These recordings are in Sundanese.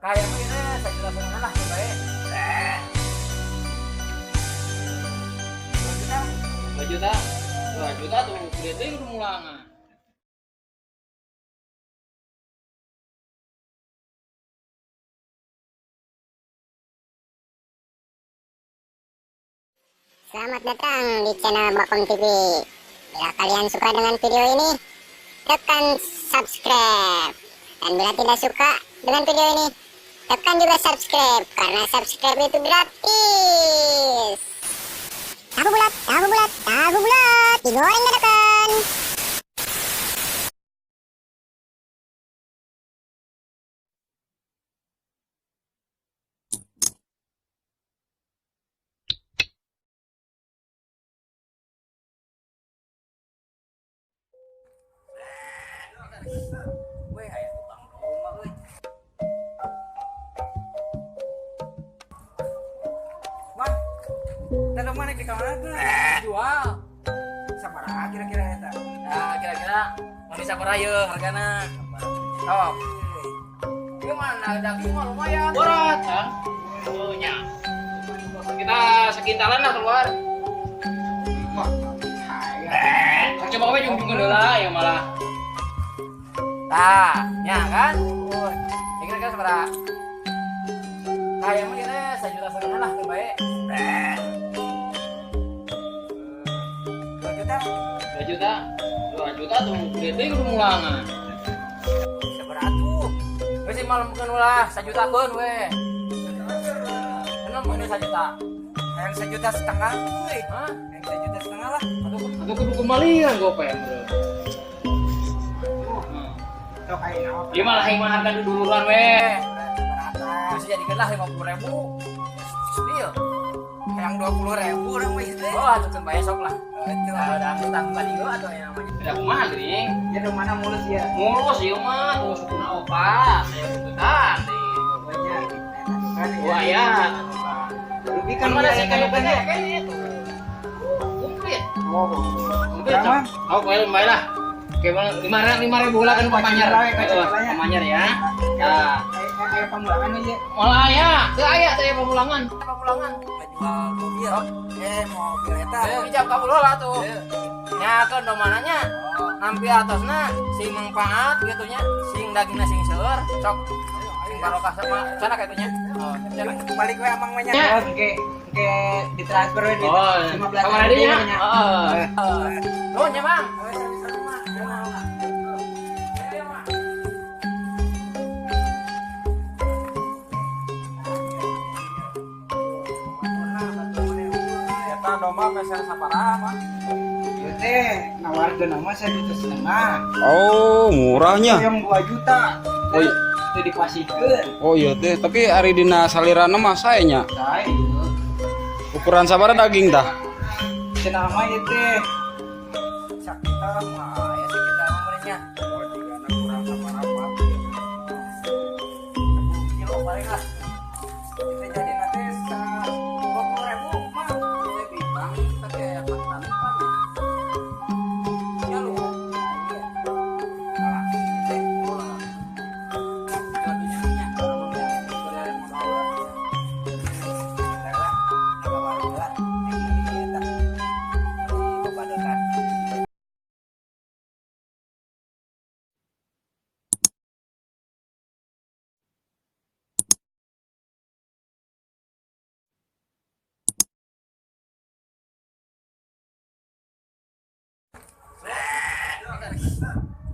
Kayak mah ini 1,5 juta lah bae. 2 juta. 2 juta, 2 juta tuh gede teh kudu mulangan. Selamat datang di channel Bakong TV. Bila kalian suka dengan video ini, tekan subscribe. Dan bila tidak suka dengan video ini, tekan juga subscribe, karena subscribe itu gratis. Tahu bulat, tahu bulat, tahu bulat, digoreng dadakan. Weh, aya tukang domba euy. Mang, tah mana di kamar tuh? Jual. Sabaraha kira-kira eta? Nah, kira-kira mau sabaraha ye hargana? Sok. Ieu mah daging mah lumayan. Berat kan? Oh nya. Kita sekintalan lah keluar. Wah, percaya. Coba we jung-jung heula ya malah. Tah, nya kan? Ya kira-kira sabaraha? Kayak mah ini 1,5 juta lah teu bae. 2 juta. 2 juta, 2 juta tuh gede teh kudu mulangan. Sabaraha tuh? Wes sih malam bukan ulah 1 juta keun we. Kenapa ini 1 juta? Yang 1,5 juta euy. Hah? Yang 1,5 juta lah. Atau kudu kembalian gope bro. Sok aya naon? Ieu malah yang harga duluan we. Sabaraha? Bisa jadikan lah 50.000. Iya. Yang 20.000 urang mah ieu teh. Oh, atuh keun bae sok lah. Itu. Nah, udah utang ka dieu atuh yang namanya. Tidak kumaha geuning. Ya nu mana mulus ya? Mulus ieu mah tuh sukuna opat, saya butuhan deui. Banyak. Wah ya. Rugi Kan kan mana sih kan kayak kayaknya tuh. Komplit. Oh. Komplit. Oh, bae bae lah. Oke, 5.000 lah kan pamanyar. Pamanyar ya. Ya. Kayak pamulangan aja. Moal aya, teu aya teh pamulangan. Pamulangan. Jual mobil. Mobil eta. Ijab kabul lah tuh. Nya keun domananya. Nampi atosna sing manfaat gitu nya, sing dagingna sing seueur, sok. Sing barokah sama sana kitu nya. Oh, sana. Balik we amang mah nya. Ya. Oke, oke ditransfer we duit Oh, 15 kamar nya. nya. Heeh. Nuhun nya, Bang. Ayo, Mang. Eta domba meser sabaraha, Mang? Ieu teh nawarkeun mah 1,5 juta. Oh, murahnya. Yang 2 juta. Oh, iya. Itu dipasikeun. Oh iya teh, tapi ari dina salirana mah sae nya. Sae ieu. Ukuran sabaraha daging tah? Cenah mah ieu teh sakital mah aya sekitar mah nya. Oh, jigana kurang sabaraha. 10 kilo paling lah. Kita jadi nanti 20.000 mah. Saya bilang tapi aya pantan kan. Ya lu. Iya. Salah. Teh. Oh. Satunya nya. Boleh modal. Lah, agak warung lah. Beli eta. Beli babadotan.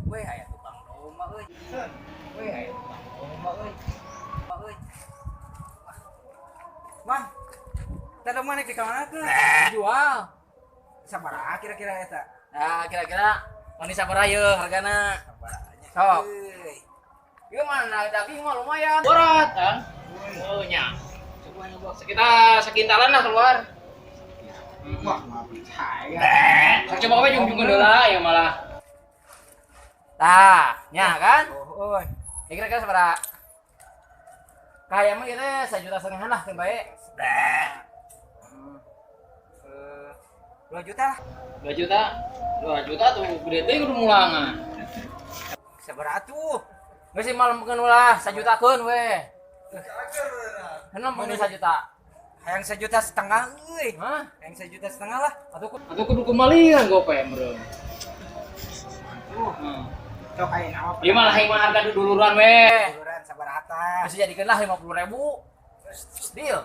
Weh, aya tukang domba euy. Weh, aya tukang domba euy. Euy. Mang, tah mana di kamar tuh? Jual. Sabaraha kira-kira eta? Nah, kira-kira mau sabaraha ye hargana? Sabaraha. Sok. Euy. Ieu mah daging mah lumayan. Berat kan? Oh nya. Sekitar sekintalan lah keluar. Wah, mah percaya. Coba we jung-jung heula ya malah. Tah, nya kan? Oh, Ya kira-kira sabaraha? Kayak mah kita 1,5 juta lah teu bae. 2 juta lah. 2 juta, 2 juta tuh gede teh kudu mulangan. Sabaraha tuh? Geus sih malam keun ulah 1 juta keun we. Kenapa mau 1 juta? Hayang 1,5 juta euy. Hah? Hayang 1,5 juta lah. Atuh kudu kembalian gope meureun. Sok aya naon. Ieu mah lah mah harga duluran we. Duluran sabaraha. Bisa jadikeun lah 50.000. Deal.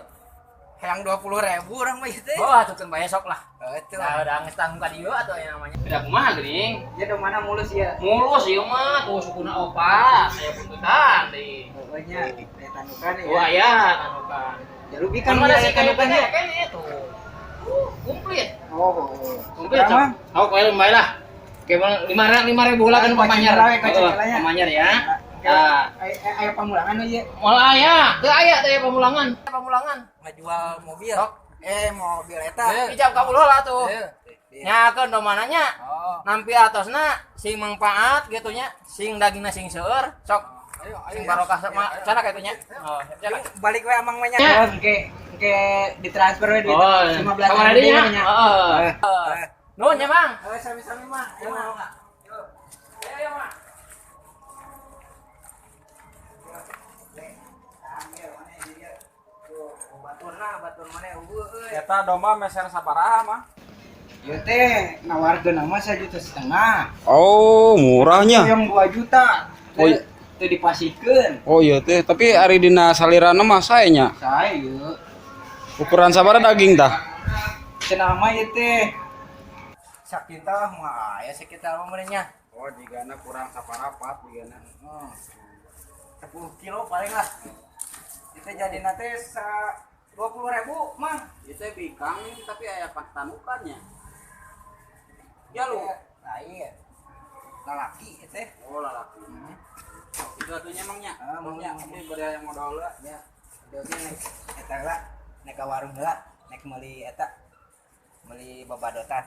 Hayang 20.000 urang mah ieu teh. Oh, atuh keun bae sok lah. Heuh. Nah, udah geus tanggung ka dieu atuh aya namanya. Beda kumaha geuning? Ya do mana mulus ya? Mulus ieu mah tuh sukuna opat, aya buntutan deui. Pokoknya aya tandukan ya. Oh, aya tandukan. Ya rugi kan Kan mana aya sih kayak tandukannya. kayaknya tuh. Komplit. Oh. Komplit. Oh, koe lumayan lah. Oke, 5.000 lah kan pamanyar. Pamanyar ya. Nah, aya pamulangan ieu. Moal aya, teu aya teh pamulangan. Pamulangan. Ngajual mobil. Mobil eta. Ijab kabul lah tuh. Nyakeun domananya. Oh. Nampi atosna sing manfaat gitu nya, sing dagingna sing seueur, sok. Ayo, ayo. Sing barokah sama cara kitu nya. Oh, cara. Balik we amang mah nya. Ya. Engke ditransfer we duit Oh, 15 sama nya. Heeh. Nuhun nya, Mang. Heuh, sami-sami mah. Ayo, Mang. Ayo, Mang. Batur mana eueuh euy. Eta domba meser sabaraha mah? Ieu teh nawarkeun mah 1,5 juta. Oh, murahnya. Yang 2 juta. Oh, iya. Teu dipasikeun. Oh iya teh, tapi ari dina salirana mah sae nya. Sae ieu. Ukuran sabaraha daging tah? Cenah mah ieu teh sakintal mah aya sekitar mah nya. Oh, jigana kurang saparapat jigana. 10 kilo paling lah. Itu jadi nanti 20.000 mah. Itu bikang tapi aya tanukannya. Ya lu. Lain. Lalaki itu. Oh, lalaki. Itu atunya emangnya. Ah, mau Nya, ini bade yang modal lah. Ya. Udah naik eta lah, naik ke warung heula, naik meuli eta. Meuli babadotan.